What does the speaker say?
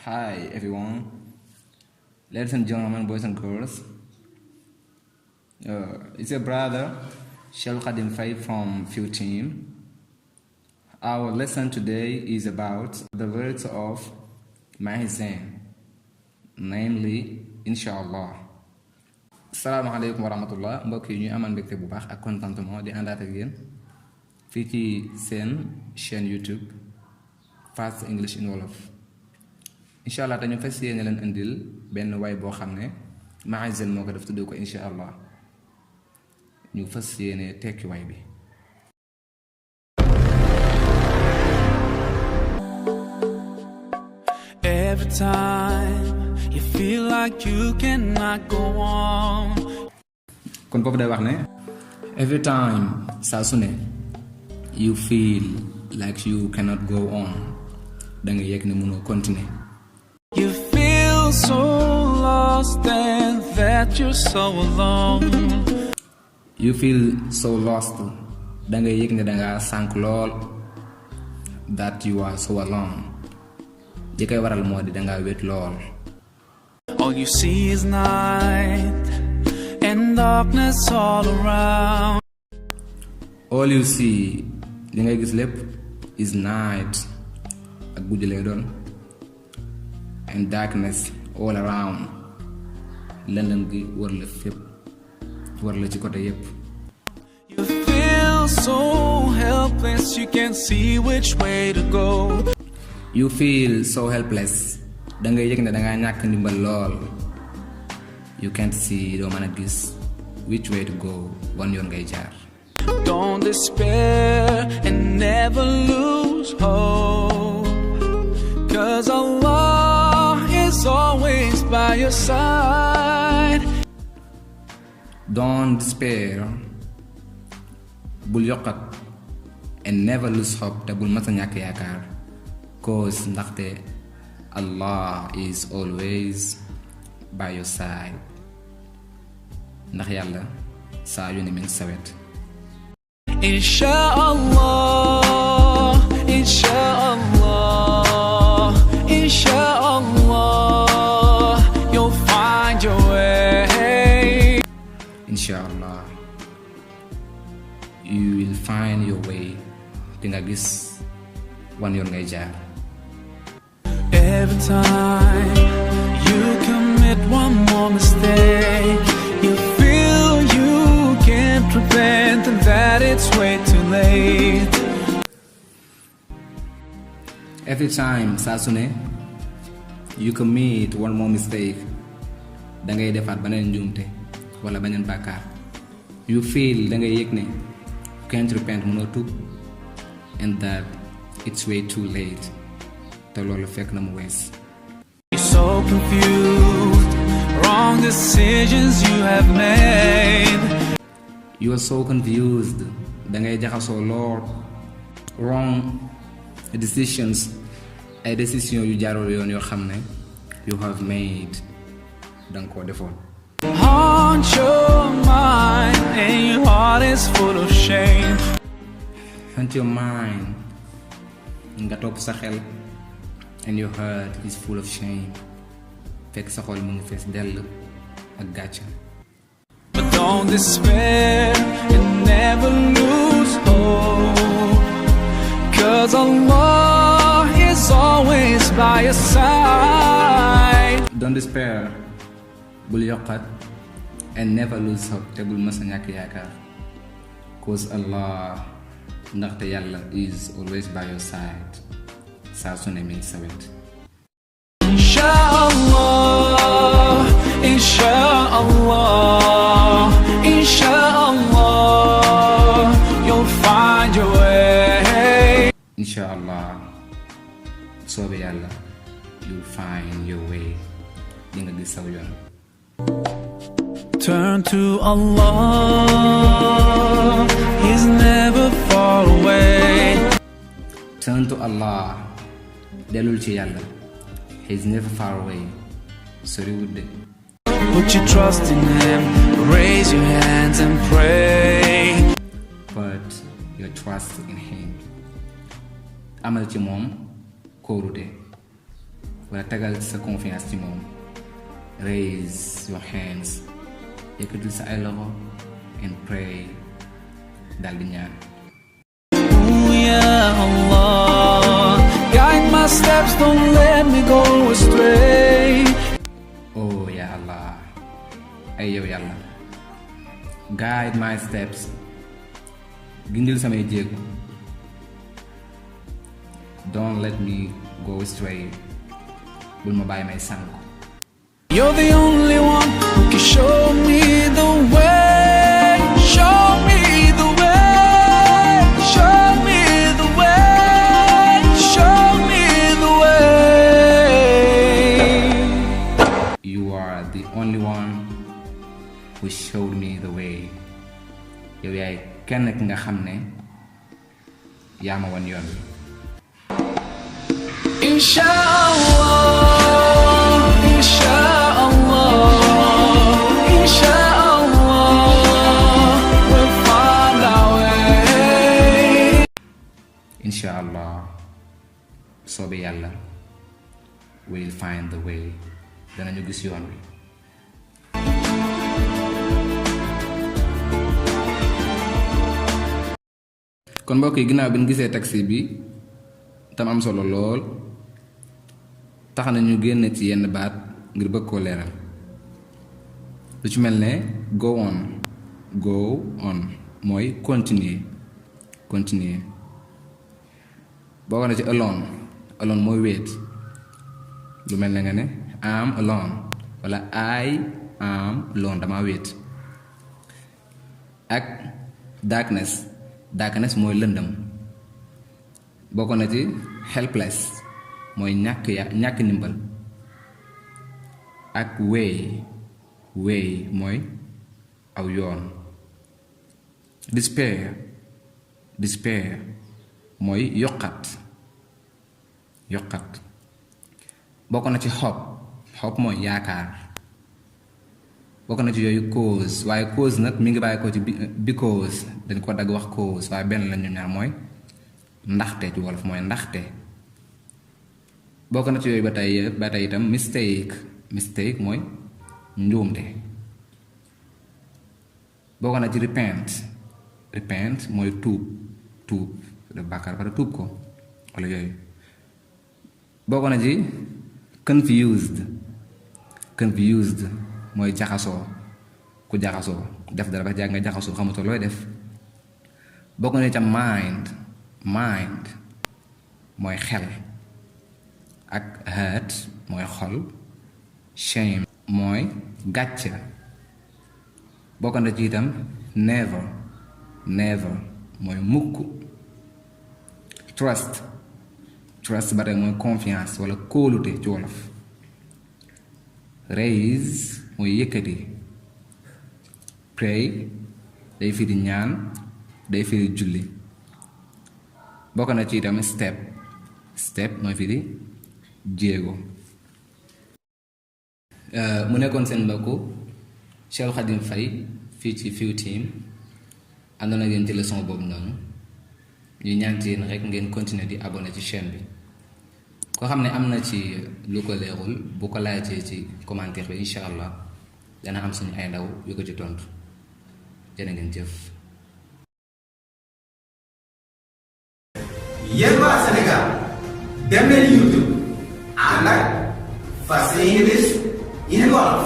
Hi everyone, ladies and gentlemen, boys and girls. It's your brother Shel Khadim Faye from Few Team. Our lesson today is about the words of Maher Zain, namely Insha Allah. Assalamualaikum warahmatullah, mbokk yi ñuy amal mbégte bu baax ak contentement di àndaat ak yéen fii ci seen chaîne YouTube Fast English in Wolof. Insha Allah dañu fas yéene leen indil benn way boo xam ne Maher Zain moo ko def tudd ko Insha Allah. ñu fas yéene tekki way bi. Every time you feel like you cannot go on. kon foofu day wax ne every time saa su ne you feel like you cannot go on da nga yegg ne mënoo continuer. You feel so lost and that you're so alone. You feel so lost da nga yegg ne da nga sànk lool that you are so alone. li koy waral moo di da nga wét lool. All you see is night and darkness all around. All you see li ngay gis lépp is night ak guddi lay doon and darkness all around lëndëm gi wër la fépp wër la ci côté yépp. You feel so helpless you can't see which way to go. You feel so helpless da ngay yëg ne da nga ñàkk ndimbal lool. You can't see doo mën a gis which way to go wan yoon ngay jaar. Don't despair and never lose hope, 'cause Allah is always by your side. Don't despair bul yokkat and never lose hope te bul masa ñàkk yaakaar, 'cause ndaxte Allah is always by your side. ndax yàlla saa yu ne mi ngi sa wet. Insha Allah, Insha Allah, Insha Allah, you'll find your way. Insha Allah, you will find your way. di nga gis wan yoon ngay jaar. Every time you commit one more mistake, you feel you can't repent and that it's way too late. Every time saa su ne you commit one more mistake da ngay defaat beneen njuumte wala beneen bàkkaar, you feel da ngay yëg ne you can't repent mënoo tub and that it's way too late te loolu fekk na mu wees. You're so confused, wrong decisions you have made. You are so confused da ngay jaxasoo lool, wrong decisions ay décision yu jaarul yoon yoo xam ne you have made danga koo defoon. Haunt your mind and your heart is full of shame. Haunt your mind nga topp sa xel and your heart is full of shame fekk sa xol mu ngi fees dell ak gàcce. But don't despair and never lose hope, 'cause Allah is always by your side. Don't despair bul yokkat and never lose hope te bul mës a ñàkk yaakaar, 'cause Allah ndaxte yàlla is always by your side saa su ne mi ngi sa wet. Insha Allah, Insha Allah, Insha Allah, you'll find your way. Insha Allah soobee yàlla you'll find your way di nga gis saw yoon. Turn to Allah, He's never far away. Turn to Allah, dellul ci yàlla, He's never far away, soriwul de. Put your trust in Him, raise your hands and pray. Put your trust in Him, amal ci moom kóolute wala tegal sa confiance ci moom. Raise your hands, yëkkatil sa ay loxo and pray, dal di ñaan. Ya Allah, guide my steps, don't let me go astray. Oh ya Allah, ay yow yàlla, guide my steps, gindil samay jéego. Don't let me go astray, bul ma bàyyi may sànku. You're the only one who can show me the way. Show me the way. Show me the way. Show me the way. You are the only one who showed me the way. Yow yaay kenn ki nga xam ne yaa ma wan yoon wi. Insha Allah, Insha Allah, Insha Allah, we'll find our way. Insha Allah, soobee yàlla, we'll find the way. Danañu gis yoon wi. kon mbokk yi ginnaaw bi ñu gisee taxi bi tam am solo lool, tax na ñu génn ci yenn baat ngir bëgg koo leeral. lu ci mel ne go on mooy continuer. boo ko ne ci alone mooy wéet. lu mel ne nga ne am alone wala I am alone, dama wéet. ak darkness mooy lëndëm. boo ko ne ci helpless mooy ñàkk ndimbal. ak way mooy aw yoon. despair mooy yokkat. bokk na ci hope mooy yaakaar. bokk na ci yooyu cause, waaye cause nag mi ngi bàyyi ko ci because dañ ko dagg wax cause, waaye benn la ñu ñaar mooy ndaxte ci wolof mooy ndaxte. bokk na ci yooyu ba tey itam mistake mooy njuumte. bokk na ci repent mooy tuub def bàkkaar pare tuub ko wala yooyu. bokk na ci confused mooy jaxasoo, ku jaxasoo def dara ba jàng nga jaxasoo xamatoo looy def. bokk na ci mind mooy xel. ak heart mooy xol. shame mooy gàcce. bokk na ci itam never mooy mukk. trust ba tey mooy confiance wala kóolute ci wolof. raise mooy yëkkati. pray day firi ñaan, day firi julli. bokk na ci itam step mooy firi jéego. mu nekkoon seen mbokku Cheikh Khadim Faye fii ci Few Team, àndoon ak yéen ci leçon boobu noonu. ñuy ñaan ci yéen rek ngeen continuer di abonné ci chaîne bi. koo xam ne am na ci lu ko leerul bu ko laajtee ci commentaire bi incha allah dana am suñu ay ndaw yu ko ci tontu. jërë ngeen jëf. yéen waa Sénégal dem leen YouTube ànd ak Fast English in Wolof.